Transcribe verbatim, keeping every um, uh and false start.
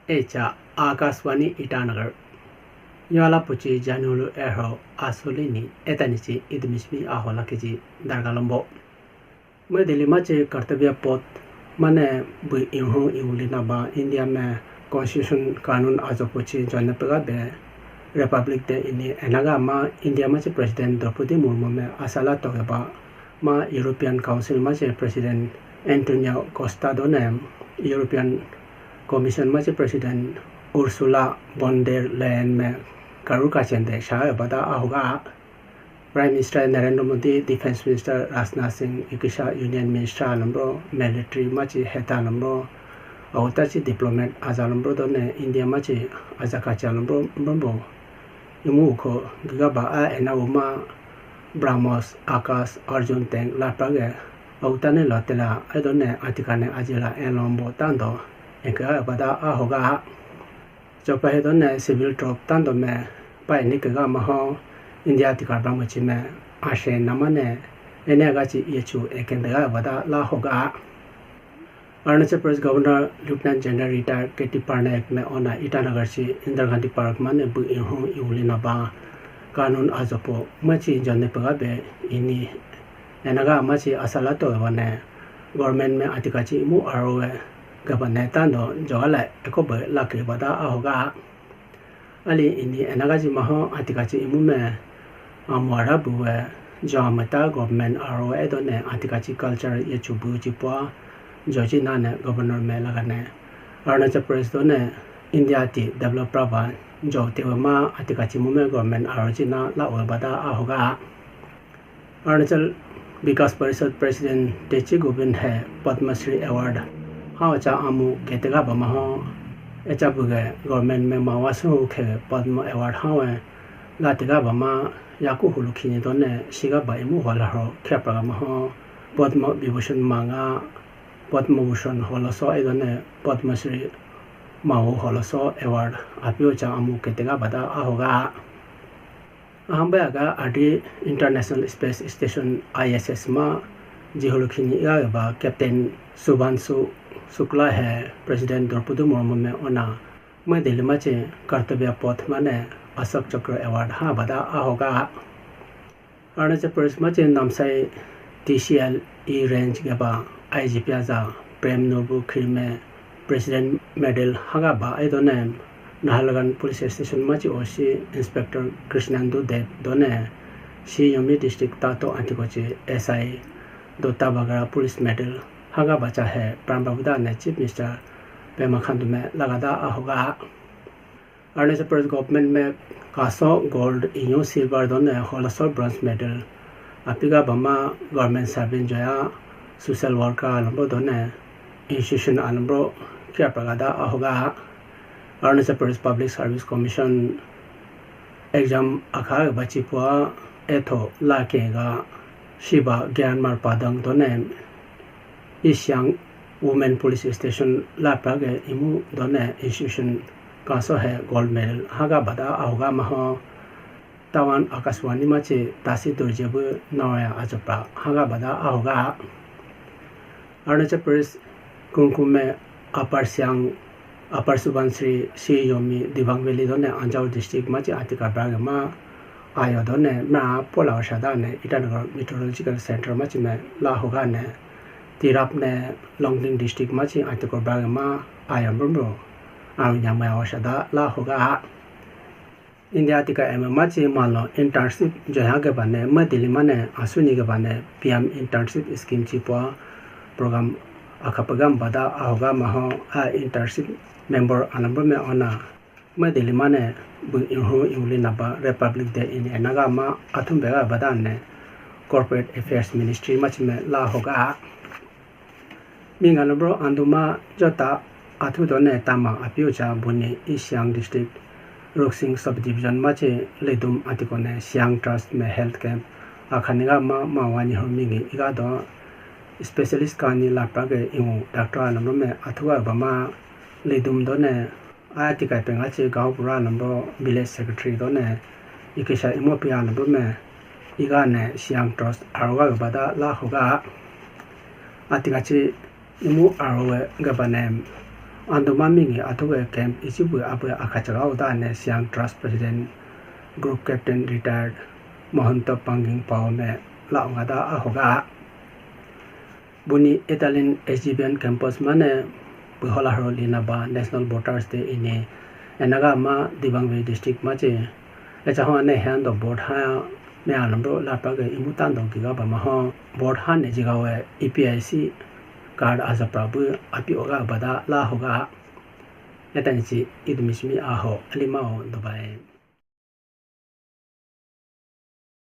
Echa Akashvani Itanagar. Yola puchi janulu erho asuli ni etanichi idimishmi ahola kiji dargalombo. Mwe Delhi machi Kartavya Path mane bu ihu iwuli naba India me Constitution kanun ajo puchi jone pega be Republic Day ini enaga ma India machi President Draupadi Murmu me asala togeba ma European Council machi President Antonio Costa done European Commission machi President Ursula von der Leyen me karu kachende sha bada ahoga. Prime Minister Narendra Modi, Defense Minister Rajnath Singh, ikisha Union Minister alambro, military machi heta alambro, autachi diplomat aja alambro done India machi aja kachi alambro mbombo. Imu ukho gigaba a ena uma Brahmos, Akash, Arjun tank la prage autane lotela aidone atikane ajila elombo tando enke bada ahoga. Chopa he done civil troop tando me pai ni kega maho India tikar bang chi me ashe namane ene aga chi yechu ekende ga bada la hoga. Arunachal Pradesh Governor Lieutenant General Retired K T Parnaik me ona Itanagar chi Indira Gandhi Park mane bu ihu iwuli naba kanun ajopo machi jone pega be ini enaga machi asala to wane government me atika chi imu aro we gaba ne tando jogala eko be lake bada ahoga. Ali ini enaga chi maho atika chi imu me amwara bu we jo amata government aro edone atika chi culture ye chubu chi pwa jo chi nane governor me lagane Arunachal Pradesh done India ti develop praba jo tewe ma atika chi mu me government aro chi na la we bada ahoga. Arunachal Vikas Parishad President Techi Govind he Padma Shri Award hawa cha amu ketega bama ho echa buge government me mawa su khe Padma Award hawa la tega bama yaku hulu khini done siga ba imu wala ho khepra ma ho Padma Vibhushan manga Padma Bhushan holoso edone Padma Shri mawu holoso award apio cha amu ketega bada ahoga. Ahambaya ga adi International Space Station I S S ma jihulu khini iga ba Captain Subhanshu Shukla he President Draupadi Murmu me ona mwe Delhi machi Kartavya Path mane Ashok Chakra Award ha bada ahoga. Arunachal Pradesh machi Namsai T C L E range geba I G P aja Prem Nurbu Khirme President Medal haga ba aidone Naharlagun Police Station machi O C Inspector Krishnendu Deb done Shi Yomi District tato antikochi S I Dutta Bagara Police Medal haga bacha he pran babuda ne Chief Minister Pema Khandu me lagada ahoga. Arunachal Pradesh government me kaso gold inyo silver done holoso bronze medal apiga bama government servant joya social worker alambro done institution alambro kia pragada ahoga. Arunachal Pradesh Public Service Commission exam akha bachipua etho la ke ga Shiba Gyanmar Padang done East Siang Women Police Station la prage imu done institution kaso he gold medal haga bada ahoga maho. Tawan Akashvani machi tasi durjebu nawaya achopra haga bada ahoga. Arunachal Pradesh Kungkume Upper Siang Upper Subansiri, Shi Yomi, Dibang Valley done Anjaw district machi atika brage ma ayo done ma pola oshada ne Itanagar Meteorological Center machi me la hoga ne Tirap ne Longding district machi atika brage ma ayo brumro ayo nyamaya oshada la hoga. India tika ema machi malo internship joya ke bane ma Delhi mane asuni ke bane P M internship scheme chi po program akha program bada ahoga maho a internship member alambro me ona ma Delhi mane bu ihu iuli naba Republic Day ini enaga ma athum bega bada ne Corporate Affairs Ministry machi me la hoga. Minga lobro anduma jota athu done tama apiu cha buni East Siang District Ruksing Subdivision machi Lidum atikone Siang Trust me health camp akhaniga ma mawani ho mingi iga do specialist kani lapra ge ingu doctor anamro me athuga bama Lidum done aya tikai penga chi gaon bura number village secretary done ikisha imo pia number me iga ne Siang Trust aroga bada la hoga. Atika chi imu aroga bane Ando ma mingi athuwe camp ichibu abu akhachaga uda ne Siang Trust President Group Captain Retired Mahanta Panging Pao me la ungada ahoga. Buni Italian S G B N campus mane Puhola haro lina ba National Voters Day ini enaga ma Dibangwe district ma che echa ho ane hendo vote ha me anambro lapa ge imu tando giga ba ma ho vote ha ne jiga we E P I C card aja prabu api oga bada la hoga. Etanichi idumi simi aho alima o Dubai.